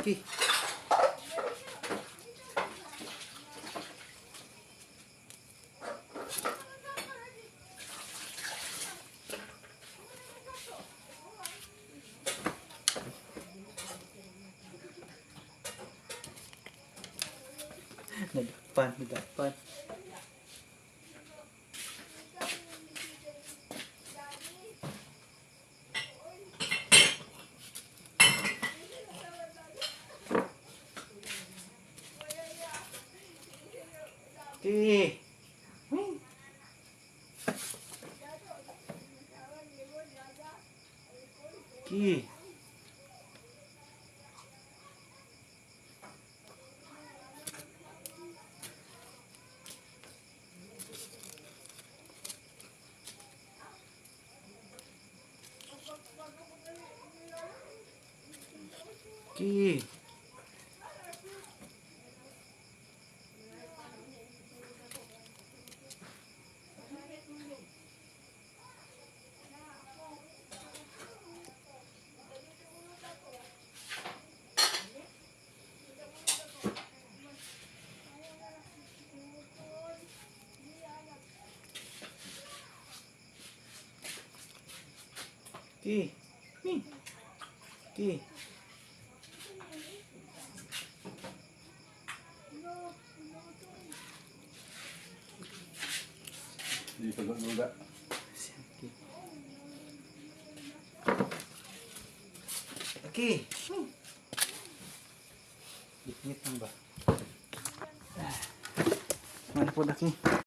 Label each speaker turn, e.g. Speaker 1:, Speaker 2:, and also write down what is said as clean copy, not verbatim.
Speaker 1: Okay. Nagpan, nagpan. Okay. Wing. Okay. Okay. Okay. Wing. Okay.
Speaker 2: Hindi pa luga.
Speaker 1: Okay. Okay. Gitngit lang ba? Ah. Ano po, Daki?